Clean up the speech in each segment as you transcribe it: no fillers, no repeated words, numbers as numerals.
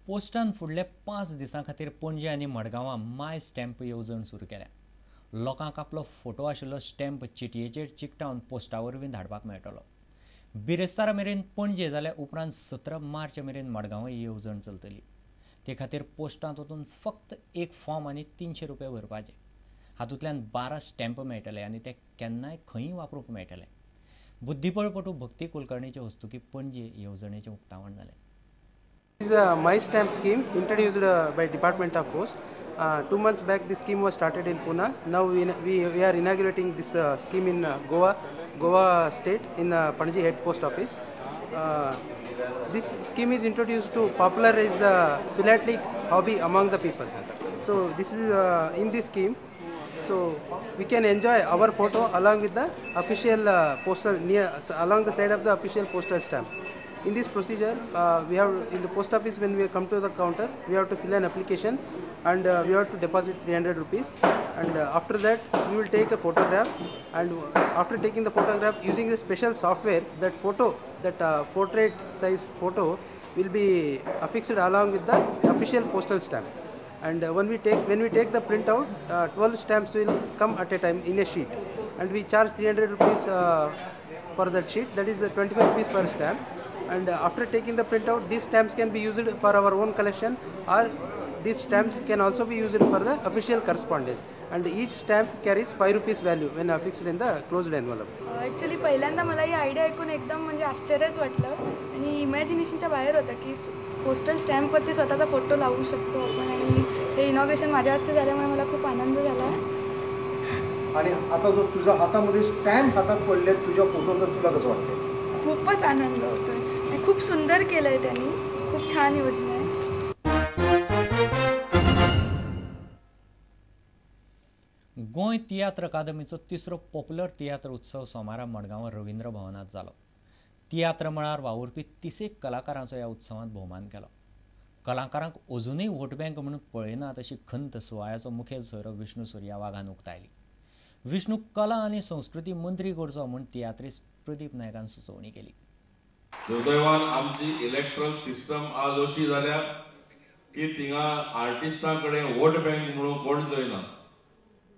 पोस्टान फुडल्या 5 दिसां खातीर पणजे आनी मडगांवां माय स्टॅम्प येवजण सुरू केल्या. लोकांक आपलो फोटो आशिल्लो स्टॅम्प चिटयेचेर चिकटावन पोस्टा वरवीं धाडपाक मेळटलो. बिरेस्तारा मेरेन पणजे जाल्यार उपरांत 17 मार्च मेरेन मडगांवां ही येवजण चलतली. ते खातीर पोस्टांत वचून फक्त एक फॉर्म आनी 300 रुपया भरपाचे. हातूंतल्यान 12 स्टॅम्प मेळटले आनी ते केन्नाय खंयूय वापरूंक मेळटले. बुद्धिबळपटू भक्ती कुलकर्णीचे हस्तुकीं पणजे येवजणेचें उक्तावण जालें. This is a My Stamp scheme introduced by Department of Post. 2 months back this scheme was started in Pune. Now we are inaugurating this scheme in Goa state in Panaji head post office. This scheme is introduced to popularize the philatelic hobby among the people. So this is in this scheme, so we can enjoy our photo along with the official postal near along the side of the official postal stamp. In this procedure, we have in the post office when we come to the counter, we have to fill an application and we have to deposit 300 rupees. And after that, we will take a photograph. And after taking the photograph, using the special software, that photo, that portrait size photo, will be affixed along with the official postal stamp. And when we take the printout, 12 stamps will come at a time in a sheet, and we charge 300 rupees for that sheet. That is 25 rupees per stamp. And after taking the printout, these stamps can be used for our own collection, or these stamps can also be used for the official correspondence. And each stamp carries 5 rupees value when affixed in the closed envelope. Actually पहिल्यांदा मला ही idea ऐकून एकदम म्हणजे आश्चर्यच वाटलं आणि इमॅजिनेशनच्या बाहेर होतं की पोस्टल स्टॅम्पवरती स्वतःचा फोटो लावू शकतो आपण. आणि हे इनॉग्रेशन माझ्या हस्ते झाल्यामुळे मला खूप आनंद झाला. आणि आता जो तुझ्या हातामध्ये स्टॅम्प हातात पडले तुझ्या फोटोवर, तुला कसं वाटतं? खूपच आनंद होतोय. खूप सुंदर केलं आहे त्यांनी, खूप छान योजना आहे. गोंय तियात्र अकादमीचो तिसरो पॉप्युलर तियात्र उत्सव सोमारा मडगांवां रवींद्र भवनांत जालो. तियात्र मळार वावुरपी 30 कलाकारांचो ह्या उत्सवांत भोवमान केलो. कलाकारांक अजुनूय वोट बँक म्हणून पळयनात अशी खंत सुवाळ्याचो मुखेल सोयरो विष्णू सुर्या वाघान उक्तायली. विष्णू कला आनी संस्कृती मंत्री करचो म्हूण तियात्रिस्त प्रदीप नायकान सुचोवणी केली. दुर्दैवान आमची इलेक्ट्रल सिस्टम आज अशी जाल्या की थिंगा आर्टिस्टां कडेन वोट बँक म्हणून कोण चोयना,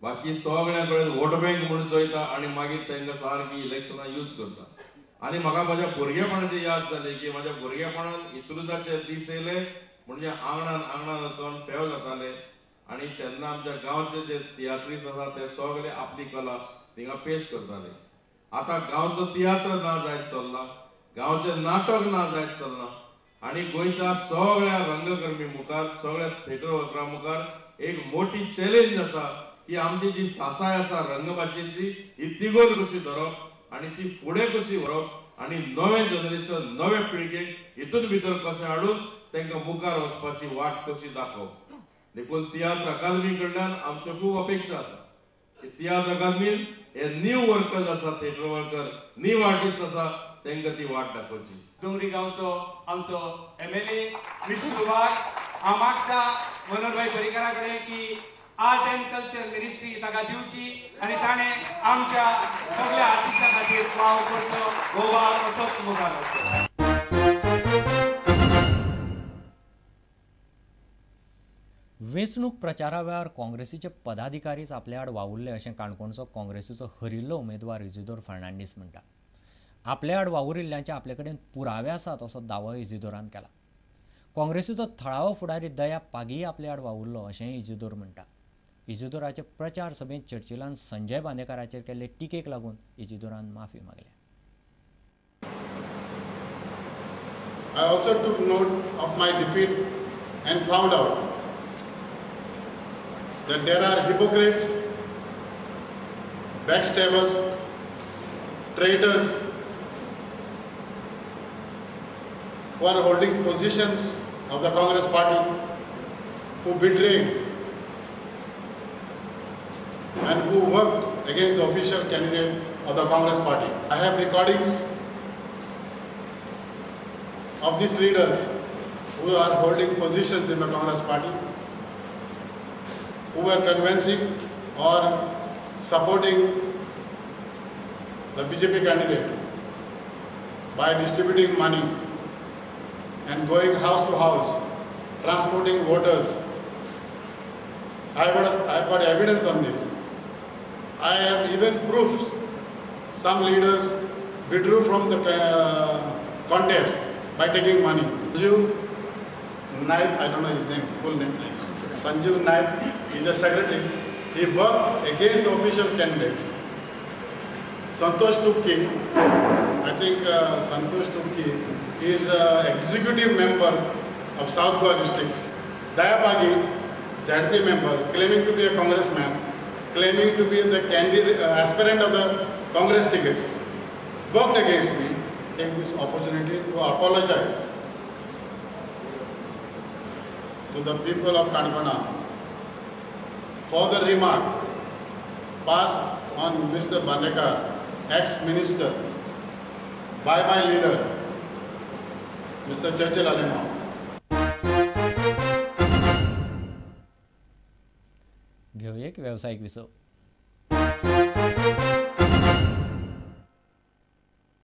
बाकी सगळ्यां कडेन वोट बँक म्हणून चोयता आनी मागीर तांकां सारकी इलेक्शनां यूज करता. आनी म्हाका म्हज्या भुरगेपणाची याद जाली की म्हज्या भुरगेपणान इत्रुजाचे दीस येयले म्हणजे आंगणान आंगणान वचोन फेव जाताले आनी तेन्ना आमच्या गांवचे जे तियात्रीस आसा ते सगळे आपली कला थिंगा पेश करताले. आतां गांवचो तियात्र ना जायत चल्ला, गांवचें नाटक ना जायत चल्लां आनी गोंयच्या सगळ्या रंगकर्मी मुखार, सगळ्या थिएटर वर्करा मुखार एक मोठी चॅलेंज आसा की आमची जी सासाय आसा रंगमाचयेची ही तिगोवन कशी धरप आनी ती फुडें कशी व्हरप आनी नवें जनरेशन, नवे पिळगेक हितून भितर कशें हाडून तांकां मुखार वचपाची वाट कशी दाखोवप. देखून तियात्र अकादमी कडल्यान आमच्यो खूब अपेक्षा आसा की तियात्र अकादमीन हे न्यू वर्कर्स आसा, थिएटर वर्कर, न्यू आर्टिस्ट आसा, तांकां ती वाट दाखोवची. डोंगरी गांवचो आमचो MLA Vishnu वाघ हांव मागता मनोहरभाई पर्रीकारा कडेन की आर्ट एंड कल्चर मिनिस्ट्री ताका दिवची आनी ताणें आमच्या सगळ्या आर्टिस्टां खातीर वावर करचो, हो वावर असोच मुखार वचचो. वेंचणूक प्रचारा वेळार काँग्रेसीचे पदाधिकारीच आपल्या आड वावुरले अशें काणकोणचो काँग्रेसीचो हरिल्लो उमेदवार इजिदोर फर्नांडीस म्हणटा. आपल्या आड वावुरिल्ल्यांचे आपले कडेन पुरावे आसात असो दावो इजिदोरान केला. काँग्रेसीचो थळावो फुडारी दया पागीय आपल्या आड वावुरलो अशेंय इजिदोर म्हणटा. इजिदोराचे प्रचार सभेंत चर्चिलान संजय बांदेकाराचेर केल्ले टिकेक लागून इजिदोरान माफी मागल्या. I also took note of my defeat and found out that there are hypocrites, backstabbers, traitors who are holding positions of the Congress party, who betrayed and who worked against the official candidate of the Congress party. I have recordings of these leaders who are holding positions in the Congress party, who were convincing or supporting the BJP candidate by distributing money and going house to house transporting voters. I have got evidence on this. I have even proof some leaders withdrew from the contest by taking money. Sanjeev Naik, I don't know his name, full name. Sanjeev Naik is a secretary. He worked against official candidates. Santosh Tupki, I think Santosh Tupki is executive member of South Goa district. Dayapagi, ZP member, claiming to be a congressman, claiming to be the candidate, aspirant of the Congress ticket, worked against me. Take this opportunity to apologize to the people of Canacona for the remark passed on Mr. Bandekar, ex-minister, by my leader, Mr. Churchill Alemao. घेऊया एक व्यावसायिक विसव.